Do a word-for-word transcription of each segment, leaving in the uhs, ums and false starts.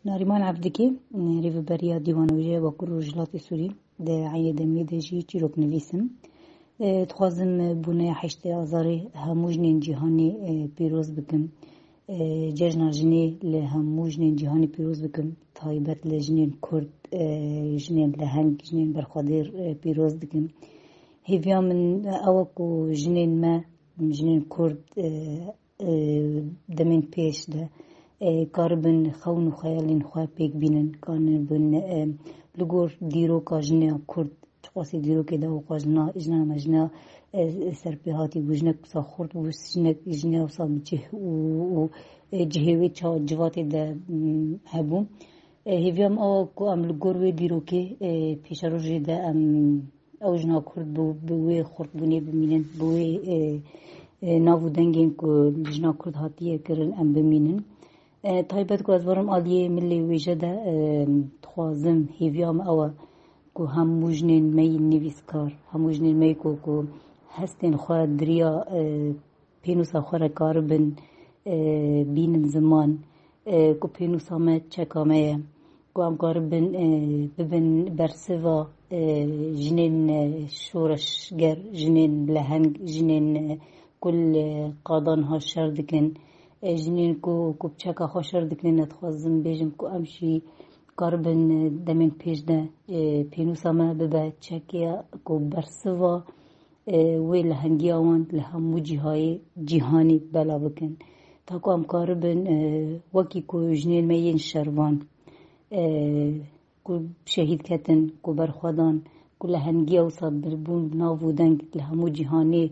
Nariman Evdikê, rêveberiya Dîwana Wêjeya Bakur Rojhilatê Sûrî, di Eynê Demê de jî çîroknivîs im. E, dixwazim boneya heştê Azarê hemû jinên cîhanê, e, pîroz bikim. E, Cejna Jinê li hemû jinên cîhanê pîroz bikim. Taybet li jinên Kurd, e, jinên leheng, jinên berxwedêr, e, pîroz dikim. Hêviya min ew e ku jinên me, jinên Kurd, e, e, demên pêş de, e, karibin xewn û xeyalên xwe pêk bînin, karibin, e, li gor dîroka jineya Kurd, çiqasî dîrokê de û xwe jina, jina me jina, e, serpêhatî bû, jinek wisa xurt bû, jinek, jineya wisa bi cih û, û, e, cihê wê ça civatê de, m, hebû. E, hêviya min ew e ku em li gor wê dîrokê, e, pêşerojê de em ew jina Kurd bi, bi wê xurtbûnê bimînin, bi wê, e, e, nav û dengên ku li jina Kurd hatiye kirin em bimînin. E, taybet ku ez werim aliyê milê wêje de, e, dixwazim, hêviya min ew e ku hemû jinên me yî nivîskar, hemû jinên me yî ku, ku hestên xwe di riya, e, pênûsa xwe re karibin, e, bînin ziman, e, ku pênûsa me çeka me ye, ku em karibin, e, bibin bersiva, e, jinên, e, şoreşger, jinên leheng, jinên, e, ku li qadan ha şer dikin, e, jinên ku, ku bi çeka xwe şer dikin, ez dixwazim bêjim ku em jî karibin, e, demên pêş de, e, pênûsa me bibe çekê ku bersiva, e, wê lehengiya wan li hemû cîhayê cîhanê belav bikin. Ta ku em karibin, e, wekî ku jinên me yên şervan, e, ku şehîd ketin, ku berxwedan, ku lehengiya wisa bûn bi nav û deng li hemû cîhanê,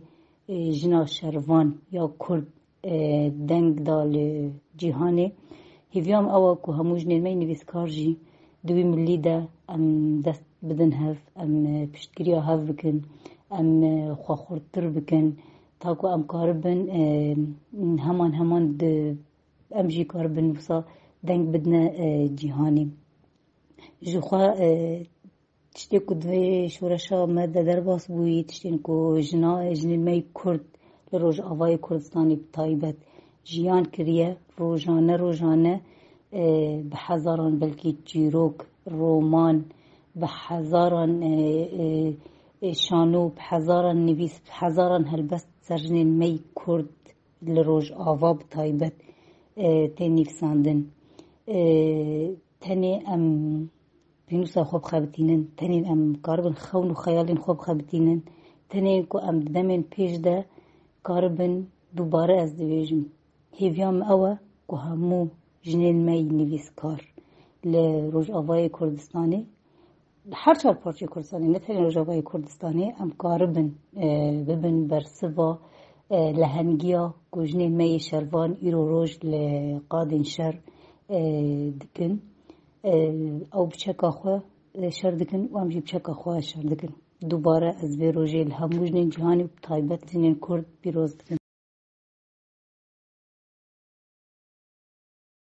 e, jina şervan ya Kurd, e, deng da li cîhanê. Hêviya min ew e ku hemû jinên me yî nivîskar jî di wî milî de em dest bidin hev, em, e, piştgiriya hev bikin, em, e, xwe xurttir bikin, ta ku em karibin, e, heman heman di, em jî karibin wisa deng bidine, e, cîhanê. Ji xwe, e, tiştê ku di vê şoreşa me de derbas bûyî, tiştên ku jina, jinên me yî Kurd li Rojavayê Kurdistanê bi taybet jiyan kiriye, rojane rojane, e, bi hezaran belkî çîrok, roman, bi hezaran, e, e, e, şano, bi hezaran nivîs, bi hezaran helbest ser jinên me yî Kurd li Rojava bi taybet, e, tê nivîsandin. E, tenê em pênûsa xwe bixebitînin, tenê em karibin xewn û xeyalên xwe bixebitînin, tenê ku em di demên pêş de karibin dubare, ez dibêjim, hêviya min ew e ku hemû jinên me yî nivîskar li Rojavayê Kurdistanê, li her çar parçeyê Kurdistanê, ne tenê Rojavayê Kurdistanê, em karibin, e, bibin bersiva, e, lehengiya ku jinên me yê şervan îro roj li qadên şer, e, dikin. E, ew bi çeka xwe, e, şer dikin û em jî bi çeka xwe şer dikin. Dubare ez vê rojê li hemû jinên cîhanê û bi taybet jinên Kurd pîroz dikim.